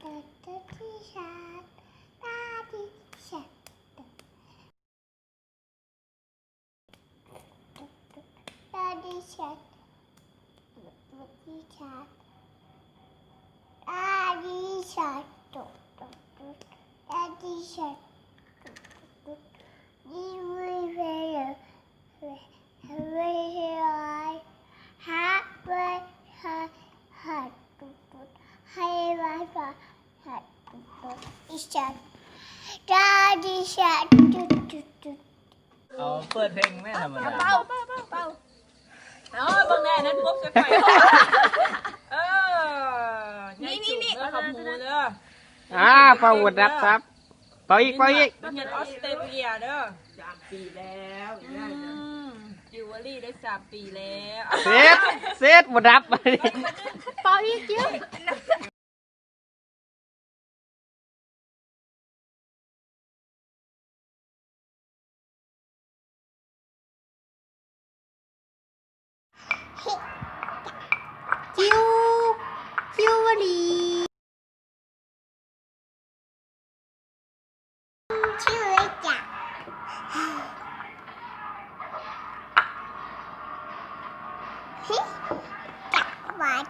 ຕາດິສາ ຕາດິສາ ຕາດິສາ ຕາດິສາ ຕາດິສາ ຕາດິສາ ເອົາເປີດເພງແມ່ນທຳມະດາ ເອົາ ເອົາ ເອົາ ເອົາ ເບິ່ງແນ່ນັ້ນພວກເຊີໄພ ເອີ ນີ້ ນີ້ ນີ້ ເອົາຫູເດີ ອ່າ ເປົ່າບໍ່ດັບ ເອົາອີກ ເປົ່າອີກ ປະເທດອອສເຕຣເລຍເດີ ສາມປີແລ້ວ ອືມ ຢູ່ວາລີໄດ້ສາມປີແລ້ວ ເສັດ ເສັດ ບໍ່ດັບ ເປົ່າອີກ ຈິ້ວ ຈິ້ວ ຈິ້ວວາລີ ສະຫວັດ